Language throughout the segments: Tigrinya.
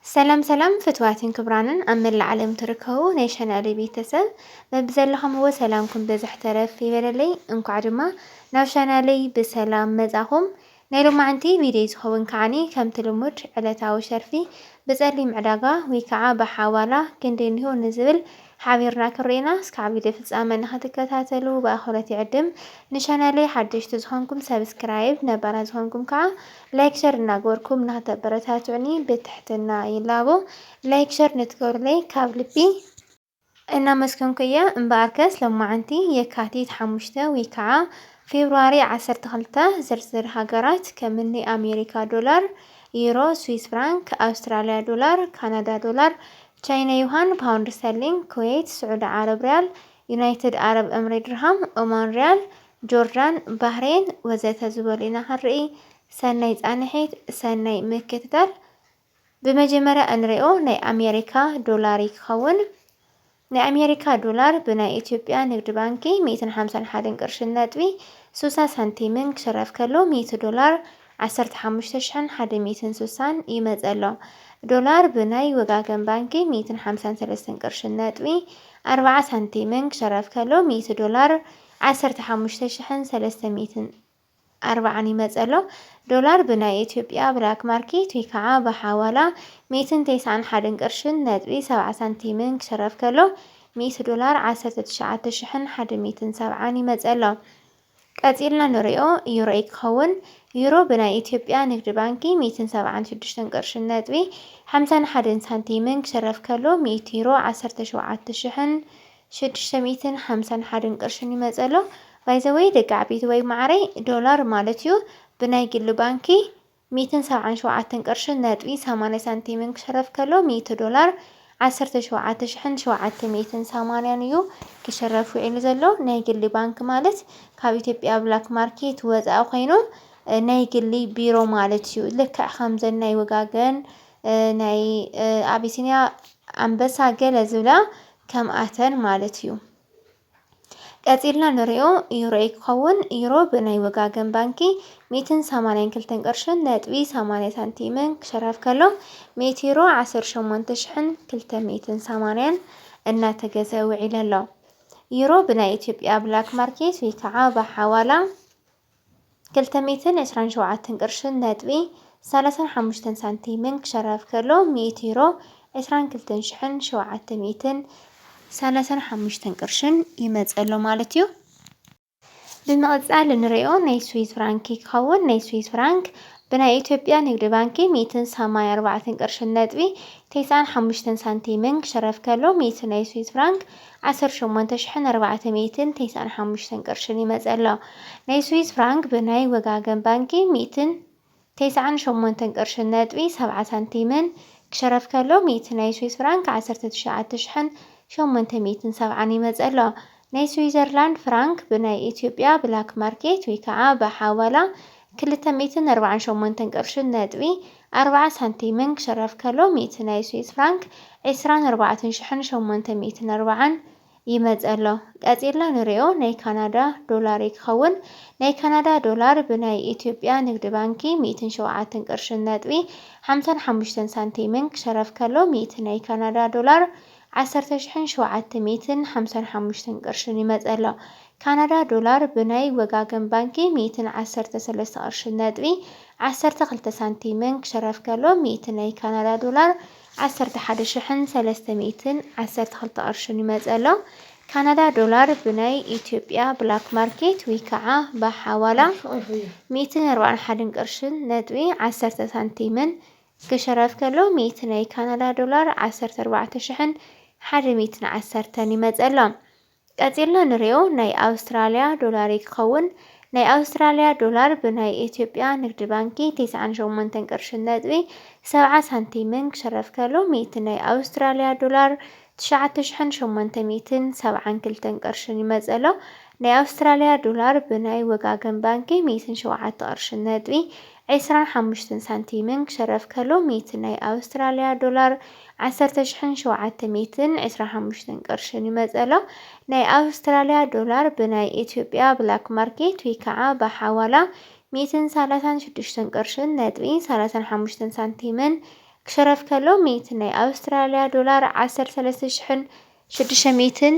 ሰላም ሰላም ፍትዋትን ክብራንን ኣብ መላእ ዓለም ትርከቡ ናይ ቻናለይ ቤተሰብ፣ በብዘለኹምዎ ሰላምኩም ብዝሕ ተረፍ ይበለለይ። እንኳዕ ድማ ናብ ቻናለይ ብሰላም መጻኹም። ናይ ሎማዓንቲ ቪድዮ ዝኸውን ከዓኒ ከምቲ ልሙድ ዕለታዊ ሸርፊ ብጸሊም ዕዳጋ ወይ ከዓ ብሓዋላ ክንደይ እኒሆ ንዝብል ሓቢርና ክንርኤና። እስካብ ቪድዮ ፍጻመ ንኽትከታተሉ ብኣኽብሮት ይዕድም። ንቻናለይ ሓደሽቲ ዝኾንኩም ሰብስክራይብ፣ ነባራት ዝኾንኩም ከዓ ላይክ ሸር እናገበርኩም ንኽተበረታትዑኒ ብትሕትና ይላቦ። ላይክ ሸር ንትገብሩለይ ካብ ልቢ እናመስገንኩ እየ። እምበኣርከስ ሎማዓንቲ የካቲት ሓሙሽተ ወይ ከዓ ፌብሩዋሪ ዓሰርተ ክልተ ዝርዝር ሃገራት ከምኒ ኣሜሪካ ዶላር፣ ዩሮ፣ ስዊስ ፍራንክ፣ ኣውስትራሊያ ዶላር፣ ካናዳ ዶላር፣ ቻይና ዩሃን፣ ፓውንድ ስተርሊንግ፣ ኩዌት፣ ስዑዲ ዓረብ ሪያል፣ ዩናይትድ ዓረብ እምሬት ድርሃም፣ ኦማን ሪያል፣ ጆርዳን፣ ባህሬን ወዘተ ዝበሉ ኢና ክንርኢ። ሰናይ ጻንሒት፣ ሰናይ ምክትታል። ብመጀመርያ እንሪኦ ናይ ኣሜሪካ ዶላር እዩ ክኸውን። ናይ ኣሜሪካ ዶላር ብናይ ኢትዮጵያ ንግዲ ባንኪ ሚእትን ሓምሳን ሓደን ቅርሽን ነጥቢ ስሳ ሳንቲምን ክሽረፍ ከሎ፣ ሚእቲ ዶላር ዓሰርተ ሓሙሽተ ሽሕን ሓደ ሚእትን ስሳን ይመጸ ኣሎ። ዶላር ብናይ ወጋገን ባንኪ ሚእትን ሓምሳን ሰለስተን ቅርሽን ነጥቢ ኣርባዓ ሳንቲምን ክሽረፍ ከሎ፣ ሚእቲ ዶላር ዓሰርተ ሓሙሽተ ሽሕን ሰለስተ ሚእትን ኣርባዓን ይመጸ ኣሎ። ዶላር ብናይ ኢትዮጵያ ብላክ ማርኬት ወይ ከዓ ብሓዋላ ሚእትን ተስዓን ሓደን ቅርሽን ነጥቢ ሰብዓ ሳንቲምን ክሽረፍ ከሎ፣ ሚእቲ ዶላር ዓሰርተ ትሽዓተ ሽሕን ሓደ ሚእትን ሰብዓን ይመጸ ኣሎ። ቀጺልና ንሪኦ ዩሮ እዩ ክኸውን። ዩሮ ብናይ ኢትዮጵያ ንግዲ ባንኪ ሚእትን ሰብዓን ሽዱሽተን ቅርሽን ነጥቢ ሓምሳን ሓደን ሳንቲምን ክሽረፍ ከሎ፣ ሚእቲ ዩሮ ዓሰርተ ሸውዓተ ሽሕን ሽዱሽተ ሚእትን ሓምሳን ሓደን ቅርሽን ይመጸ ኣሎ። ባይዘወይ ደቂ ዓበይቲ ወይ ማዕረይ፣ ዶላር ማለት እዩ ብናይ ግሊ ባንኪ ሚእትን ሰብዓን ሸውዓተን ቅርሽን ነጥቢ ሰማንያ ሳንቲምን ክሽረፍ ከሎ፣ ሚእቲ ዶላር ዓሰርተ ሸውዓተ ሽሕን ሸውዓተ ሚእትን ሰማንያን እዩ ክሽረፍ ውዒሉ ዘሎ። ናይ ግሊ ባንክ ማለት ካብ ኢትዮጵያ ብላክ ማርኬት ወፃኢ ኮይኑ፣ እ፣ ናይ ግሊ ቢሮ ማለት እዩ። ልክዕ ከምዘን ናይ ወጋገን፣ እ፣ ናይ፣ እ፣ ኣቢሲንያ፣ ኣንበሳ ገለ ዝብላ ከምኣተን ማለት እዩ። ቀጺልና ንሪኦ ዩሮ እዩ ክኸውን። ዩሮ ብናይ ወጋገን ባንኪ ሚእትን ሰማንያን ክልተን ቅርሽን ነጥቢ ሰማንያ ሳንቲምን ክሽረፍ ከሎ፣ ሚእቲ ዩሮ ዓሰርተ ሸሞንተ ሽሕን ክልተ ሚእትን ሰማንያን እናተገዘ ውዒሉ ኣሎ። ዩሮ ብናይ ኢትዮጵያ ብላክ ማርኬት ወይ ከዓ ብሓዋላ ክልተ ሚእትን ዕስራን ሸውዓተን ቅርሽን ነጥቢ ሰላሳን ሓሙሽተን ሳንቲምን ክሸረፍ ከሎ፣ ሚእቲ ዩሮ ዕስራን ክልተን ሽሕን ሸውዓተ ሚእትን ሰላሳን ሓሙሽተን ቅርሽን ይመጸ ኣሎ ማለት እዩ። ብምቕጻል እንሪኦ ናይ ስዊስ ፍራንክ ክኸውን። ናይ ስዊስ ፍራንክ ብናይ ኢትዮጵያ ንግዲ ባንኪ ሚእትን ሰማንያን ኣርባዕተን ቅርሽን ነጥቢ ተስዓን ሓሙሽተን ሳንቲምን ክሸረፍ ከሎ፣ ሚእቲ ናይ ስዊስ ፍራንክ ዓሰርተ ሸሞንተ ሽሕን ኣርባዕተ ሚእትን ተስዓን ሓሙሽተን ቅርሽን ይመጸ ኣሎ። ናይ ስዊስ ፍራንክ ብናይ ወጋገን ባንኪ ሚእትን ተስዓን ሸሞንተን ቅርሽን ነጥቢ ሰብዓ ሳንቲምን ክሸረፍ ከሎ፣ ሚእቲ ናይ ስዊስ ፍራንክ ዓሰርተ ትሽዓተ ሽሕን ሸሞንተ ሚእትን ሰብዓን ይመጸ ኣሎ። ናይ ስዊዘርላንድ ፍራንክ ብናይ ኢትዮጵያ ብላክ ማርኬት ወይ ከዓ ብሓዋላ ክልተ ሚእትን ኣርባዓን ሸሞንተን ቅርሽን ነጥቢ ኣርባዓ ሳንቲምን ክሸረፍ ከሎ፣ ሚእቲ ናይ ስዊስ ፍራንክ ዕስራን ኣርባዕተን ሽሕን ሸሞንተ ሚእትን ኣርባዓን ይመጸ ኣሎ። ቀጺልና ንሪኦ ናይ ካናዳ ዶላር እዩ ክኸውን። ናይ ካናዳ ዶላር ብናይ ኢትዮጵያ ንግዲ ባንኪ ሚእትን ሸውዓተን ቅርሽን ነጥቢ ሓምሳን ሓሙሽተን ሳንቲምን ክሸረፍ ከሎ፣ ሚእቲ ናይ ካናዳ ዶላር ዓሰርተ ሽሕን ሸውዓተ ሚእትን ሓምሳን ሓሙሽተን ቅርሽን ይመጸ ኣሎ። ካናዳ ዶላር ብናይ ወጋገን ባንኪ ሚእትን ዓሰርተ ሰለስተ ቅርሽን ነጥቢ ዓሰርተ ክልተ ሳንቲምን ክሸረፍ ከሎ፣ ሚእቲ ናይ ካናዳ ዶላር ዓሰርተ ሓደ ሽሕን ሰለስተ ሚእትን ዓሰርተ ክልተ ቅርሽን ይመጸ ኣሎ። ካናዳ ዶላር ብናይ ኢትዮጵያ ብላክ ማርኬት ወይ ከዓ ብሓዋላ ሚእትን ኣርባዓን ሓደን ቅርሽን ነጥቢ ዓሰርተ ሳንቲምን ክሸረፍ ከሎ፣ ሚእቲ ናይ ካናዳ ዶላር ዓሰርተ ኣርባዕተ ሽሕን ሓደ ሚእትን ዓሰርተን ይመጸ ኣሎ። ቀጺልና ንሪኦ ናይ ኣውስትራልያ ዶላር እዩ ክኸውን። ናይ ኣውስትራልያ ዶላር ብናይ ኢትዮጵያ ንግዲ ባንኪ ተስዓን ሸሞንተን ቅርሽን ነጥቢ ሰብዓ ሳንቲምን ክሸረፍ ከሎ፣ ሚእቲ ናይ ኣውስትራልያ ዶላር ትሽዓተ ሽሕን ሸሞንተ ሚእትን ሰብዓን ክልተን ቅርሽን ይመጸ ኣሎ። ናይ ኣውስትራልያ ዶላር ብናይ ወጋገን ባንኪ ሚእትን ሸውዓተ ቅርሽን ነጥቢ ዕስራን ሓሙሽተን ሳንቲምን ክሸረፍ ከሎ፣ ሚእቲ ናይ ኣውስትራልያ ዶላር ዓሰርተ ሽሕን ሸውዓተ ሚእትን ዕስራን ሓሙሽተን ቅርሽን ይመጸ ኣሎ። ናይ ኣውስትራልያ ዶላር ብናይ ኢትዮጵያ ብላክ ማርኬት ወይ ከዓ ብሓዋላ ሚእትን ሰላሳን ሽዱሽተን ቅርሽን ነጥቢ ሰላሳን ሓሙሽተን ሳንቲምን ክሸረፍ ከሎ፣ ሚእቲ ናይ ኣውስትራልያ ዶላር ዓሰርተ ሰለስተ ሽሕን ሽዱሽተ ሚእትን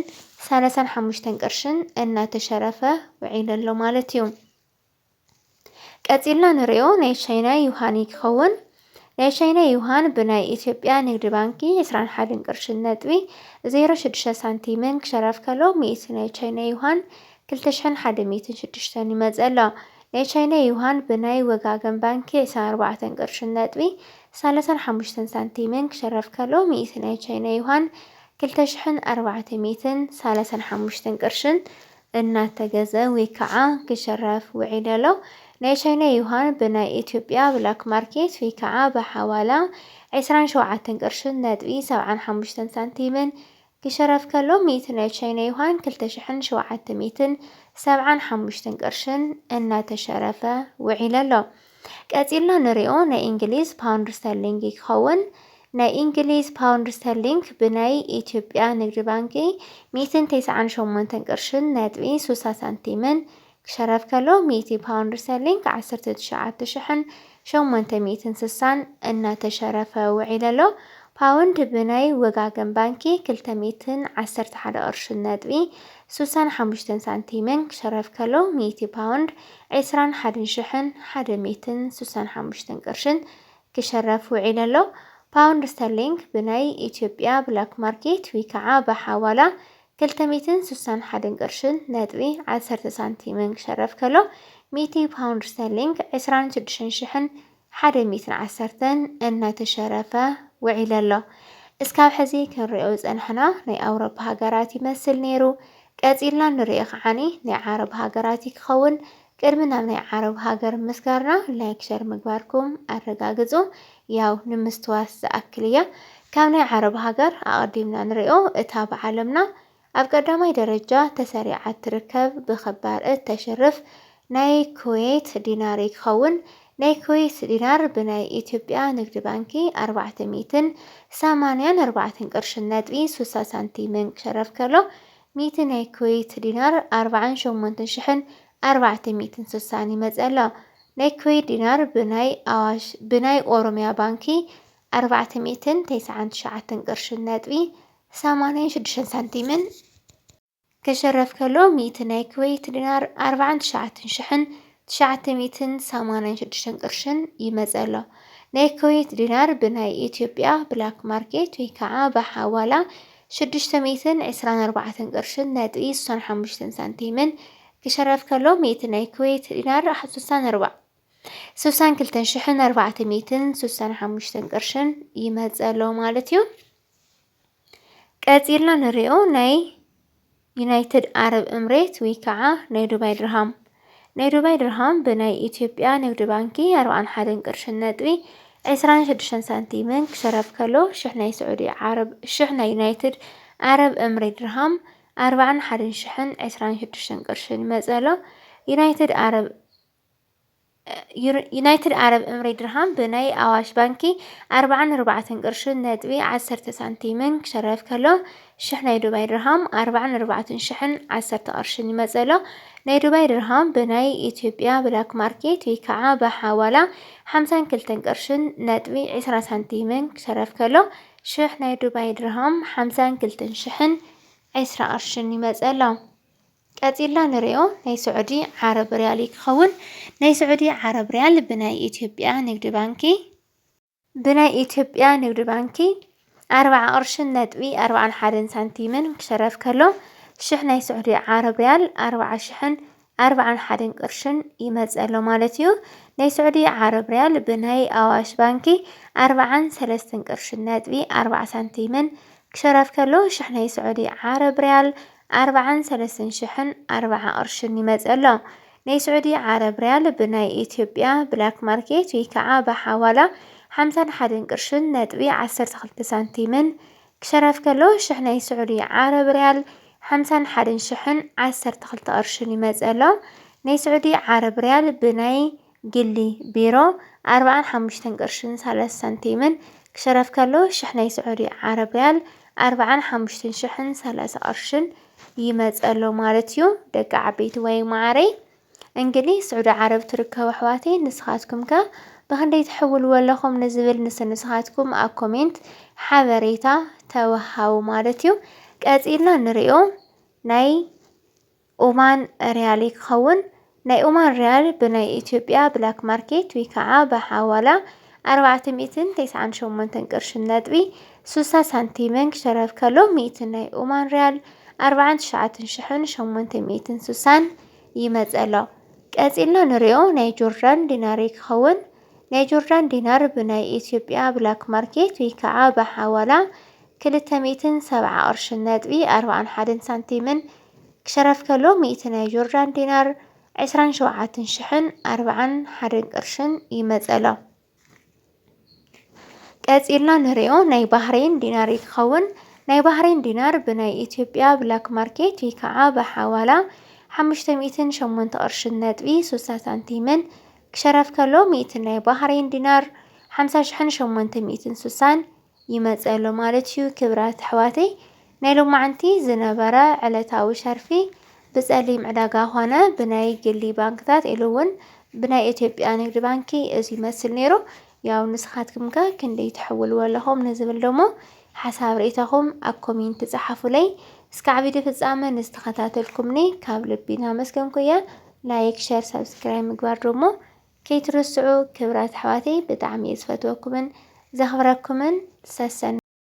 ሰላሳን ሓሙሽተን ቅርሽን እናተሸረፈ ውዒሉ ኣሎ ማለት እዩ። ቀጺልና ንሪኦ ናይ ቻይና ዩሃን ክኸውን። ናይ ቻይና ዩሃን ብናይ ኢትዮጵያ ንግዲ ባንኪ ዕስራን ሓደን ቅርሽን ነጥቢ ዜሮ ሽዱሽተ ሳንቲምን ክሸረፍ ከሎ፣ ሚእቲ ናይ ቻይና ዩሃን ክልተ ሽሕን ሓደ ሚእትን ሽዱሽተን ይመጽእ ኣሎ። ናይ ቻይና ዩሃን ብናይ ወጋገን ባንኪ ዕስራን ኣርባዕተን ቅርሽን ነጥቢ ሰላሳን ሓሙሽተን ሳንቲምን ክሸረፍ ከሎ፣ ሚእቲ ናይ ቻይና ዩሃን ክልተ ሽሕን ኣርባዕተ ሚእትን ሰላሳን ሓሙሽተን ቅርሽን እናተገዘ ወይ ከዓ ክሸረፍ ውዒሉ ኣሎ። ናይ ቻይና ዩሃን ብናይ ኢትዮጵያ ብላክ ማርኬት ወይ ከዓ ብሓዋላ ዕስራን ሸውዓተን ቅርሽን ነጥቢ ሰብዓን ሓሙሽተን ሳንቲምን ክሸረፍ ከሎ፣ ሚእቲ ናይ ቻይና ዩሃን ክልተ ሽሕን ሸውዓተ ሚእትን ሰብዓን ሓሙሽተን ቅርሽን እናተሸረፈ ውዒሉ ኣሎ። ቀጺልና ንሪኦ ናይ እንግሊዝ ፓውንድ ስተርሊንግ ክኸውን። ናይ እንግሊዝ ፓውንድ ስተርሊንግ ብናይ ኢትዮጵያ ንግዲ ባንኪ ሚእትን ተስዓን ሸሞንተን ቅርሽን ነጥቢ ሱሳ ሳንቲምን ክሸረፍ ከሎ፣ ሚእቲ ፓውንድ ስተርሊንግ ዓሰርተ ትሽዓተ ሽሕን ሸሞንተ ሚእትን ስሳን እናተሸረፈ ውዒሉ ኣሎ። ፓውንድ ብናይ ወጋገን ባንኪ ክልተ ሚእትን ዓሰርተ ሓደ ቅርሽን ነጥቢ ሱሳን ሓሙሽተን ሳንቲምን ክሸረፍ ከሎ፣ ሚእቲ ፓውንድ ዕስራን ሓደን ሽሕን ሓደ ሚእትን ሱሳን ሓሙሽተን ቅርሽን ክሸረፍ ውዒሉ ኣሎ። ፓውንድ ስተርሊንግ ብናይ ኢትዮጵያ ብላክ ማርኬት ወይ ከዓ ብሓዋላ ክልተ ሚእትን ስሳን ሓደን ቅርሽን ነጥቢ ዓሰርተ ሳንቲምን ክሸረፍ ከሎ፣ ሚእቲ ፓውንድ ስተርሊንግ ዕስራን ሽዱሽተን ሽሕን ሓደ ሚእትን ዓሰርተን እናተሸረፈ ውዒሉ ኣሎ። እስካብ ሕዚ ክንሪኦ ዝጸናሕና ናይ ኣውሮፓ ሃገራት ይመስል ነይሩ። ቀጺልና ንሪኦ ከዓኒ ናይ ዓረብ ሃገራት እዩ ክኸውን። ቅድሚ ናብ ናይ ዓረብ ሃገር ምስጋርና፣ ላይክ ሸር ምግባርኩም ኣረጋግጹ። ያው ንምስትዋስ ዝኣክል እያ። ካብ ናይ ዓረብ ሃገር ኣቐዲምና ንሪኦ እታ ብዓለምና ኣብ ቀዳማይ ደረጃ ተሰሪዓ እትርከብ ብኽባር እተሽርፍ ናይ ኩዌት ዲናር ክኸውን። ናይ ኩዌት ዲናር ብናይ ኢትዮጵያ ንግዲ ባንኪ ኣርባዕተ ሚእትን ሰማንያን ኣርባዕተን ቅርሽን ነጥቢ ሱሳ ሳንቲምን ክሸረፍ ከሎ፣ ሚእቲ ናይ ኩዌት ዲናር ኣርባዓን ሸሞንተን ሽሕን ኣርባዕተ ሚእትን ስሳን ይመጽእ ኣሎ። ናይ ኩዌት ዲናር ብናይ ኣዋሽ ብናይ ኦሮሚያ ባንኪ ኣርባዕተ ሚእትን ተስዓን ትሽዓተን ቅርሽን ነጥቢ ሰማንያን ሽዱሽተን ሳንቲምን ክሽረፍ ከሎ፣ ሚእቲ ናይ ኩዌት ዲናር ኣርባዓን ትሽዓተን ሽሕን ትሽዓተ ሚእትን ሰማንያን ሽዱሽተን ቅርሽን ይመጽእ ኣሎ። ናይ ኩዌት ዲናር ብናይ ኢትዮጵያ ብላክ ማርኬት ወይ ከዓ ብሓዋላ ሽዱሽተ ሚእትን ዕስራን ኣርባዕተን ቅርሽን ነጥቢ ስሳን ሓሙሽተን ሳንቲምን ክሸረፍ ከሎ፣ ሚእቲ ናይ ኩዌት ዲናር ስሳን ኣርባ ስሳን ክልተን ሽሕን ኣርባዕተ ሚእትን ስሳን ሓሙሽተን ቅርሽን ይመጽእ ኣሎ ማለት እዩ። ቀጺልና ንሪኦ ናይ ዩናይትድ ዓረብ እምሬት ወይ ከዓ ናይ ዱባይ ድርሃም። ናይ ዱባይ ድርሃም ብናይ ኢትዮጵያ ንግዲ ባንኪ ኣርባዓን ሓደን ቅርሽን ነጥቢ ዕስራን ሽዱሽተን ሳንቲምን ክሸረፍ ከሎ፣ ሽሕ ናይ ስዑዲ ዓረብ ሽሕ ናይ ዩናይትድ ዓረብ እምሬት ድርሃም ኣርባዓን ሓደን ሽሕን ዕስራን ሽዱሽተን ቅርሽን ይመጽእ ኣሎ። ዩናይትድ ዓረብ ዩር- ዩናይትድ ዓረብ እምሬት ድርሃም ብናይ ኣዋሽ ባንኪ ኣርባዓን ኣርባዕተን ቅርሽን ነጥቢ ዓሰርተ ሳንቲምን ክሸረፍ ከሎ፣ ሽሕ ናይ ዱባይ ድርሃም ኣርባዓን ኣርባዕተን ሽሕን ዓሰርተ ቅርሽን ይመጽእ ኣሎ። ናይ ዱባይ ድርሃም ብናይ ኢትዮጵያ ብላክ ማርኬት ወይ ከዓ ብሓዋላ ሓምሳን ክልተን ቅርሽን ነጥቢ ዕስራ ሳንቲምን ክሸረፍ ከሎ፣ ሽሕ ናይ ዱባይ ድርሃም ሓምሳን ክልተን ሽሕን ዕስራ ቅርሽን ይመጽእ ኣሎ። ቀጺልና ንሪኦ ናይ ስዑዲ ዓረብ ሪያል ክኸውን። ናይ ስዑዲ ዓረብ ሪያል ብናይ ኢትዮጵያ ንግዲ ባንኪ ብናይ ኢትዮጵያ ንግዲ ባንኪ ኣርባዓ ቅርሽን ነጥቢ ኣርባዓን ሓደን ሳንቲምን ክሸረፍ ከሎ፣ ሽሕ ናይ ስዑዲ ዓረብ ሪያል ኣርባዓ ሽሕን ኣርባዓን ሓደን ቅርሽን ይመጽእ ኣሎ ማለት እዩ። ናይ ስዑዲ ዓረብ ሪያል ብናይ ኣዋሽ ባንኪ ኣርባዓን ሰለስተን ቅርሽን ነጥቢ ኣርባዓ ሳንቲምን ክሸረፍ ከሎ፣ ሽሕ ናይ ስዑዲ ዓረብ ሪያል ኣርባዓን ሰለስተን ሽሕን ኣርባዓ ቅርሽን ይመጽእ ኣሎ። ናይ ስዑዲ ዓረብ ሪያል ብናይ ኢትዮጵያ ብላክ ማርኬት ወይ ከዓ ብሓዋላ ሓምሳን ሓደን ቅርሽን ነጥቢ ዓሰርተ ክልተ ሳንቲምን ክሸረፍ ከሎ፣ ሽሕ ናይ ስዑዲ ዓረብ ሪያል ሓምሳን ሓደን ሽሕን ዓሰርተ ክልተ ቅርሽን ይመጽእ ኣሎ። ናይ ስዑዲ ዓረብ ሪያል ብናይ ግሊ ቢሮ ኣርባዓን ሓሙሽተን ቅርሽን ሰላሳ ሳንቲምን ክሸረፍ ከሎ፣ ሽሕ ናይ ስዑዲ ዓረብ ሪያል ኣርባዓን ሓሙሽተን ሽሕን ሰላሳ ቅርሽን ይመጽእ ኣሎ ማለት እዩ። ደቂ ዓበይቲ ወይ መዓረይ፣ እንግሊ ስዑዲ ዓረብ ትርከቡ ኣሕዋተይ፣ ንስኻትኩም ከ ብኽንደይ ትሕውልዎ ኣለኹም ንዝብል ንስንስኻትኩም ኣብ ኮሜንት ሓበሬታ ተወሃቡ ማለት እዩ። ቀጺልና ንሪኦ ናይ ኦማን ሪያል ክኸውን። ናይ ኦማን ሪያል ብናይ ኢትዮጵያ ብላክ ማርኬት ወይ ከዓ ብሓዋላ ኣርባዕተ ሚእትን ተስዓን ሸሞንተን ቅርሽን ነጥቢ ሱሳ ሳንቲምን ክሸረፍ ከሎ፣ ሚእቲ ናይ ኦማን ሪያል ኣርባዓን ትሽዓተን ሽሕን ሸሞንተ ሚእትን ሱሳን ይመጸ ኣሎ። ቀጺልና ንሪኦ ናይ ጆርዳን ዲናር ክኸውን። ናይ ጆርዳን ዲናር ብናይ ኢትዮጵያ ብላክ ማርኬት ወይ ከዓ ብሓዋላ ክልተ ሚእትን ሰብዓ ቅርሽን ነጥቢ ኣርባዓን ሓደን ሳንቲምን ክሸረፍ ከሎ፣ ሚእቲ ናይ ጆርዳን ዲናር ዕስራን ሸውዓተን ሽሕን ኣርባዓን ሓደን ቅርሽን ይመጸ ኣሎ። ቀጺልና ንሪኦ ናይ ባህሬን ዲናር ክኸውን። ናይ ባህሬን ዲናር ብናይ ኢትዮጵያ ብላክ ማርኬት ወይ ከዓ ብሓዋላ ሓሙሽተ ሚእትን ሸሞንተ ቅርሽን ነጥቢ ሱሳ ሳንቲምን ክሸረፍ ከሎ፣ ሚእቲ ናይ ባህሬን ዲናር ሓምሳ ሽሕን ሸሞንተ ሚእትን ሱሳን ይመጸ ኣሎ ማለት እዩ። ክብራት ኣሕዋተይ፣ ናይ ሎማዓንቲ ዝነበረ ዕለታዊ ሸርፊ ብጸሊም ዕዳጋ ኾነ ብናይ ግሊ ባንክታት ኢሉ እውን ብናይ ኢትዮጵያ ንግዲ ባንኪ እዚ ይመስል ነይሩ። ያው ንስኻትኩም ከ ክንደይ ትሕውልዎ ኣለኹም ንዝብል ደሞ ሓሳብ ርእይታኹም ኣብ ኮሜንት ጸሓፉለይ። እስካዕ ቪድዮ ፍጻመ ንዝተኸታተልኩምኒ ካብ ልቢ እናመስገንኩ እየ። ላይክ፣ ሸር፣ ሳብስክራይብ ምግባር ደሞ ከይትርስዑ። ክብራት ኣሕዋተይ፣ ብጣዕሚ እየ ዝፈትወኩምን ዘኽብረኩምን። ሰሰኑ።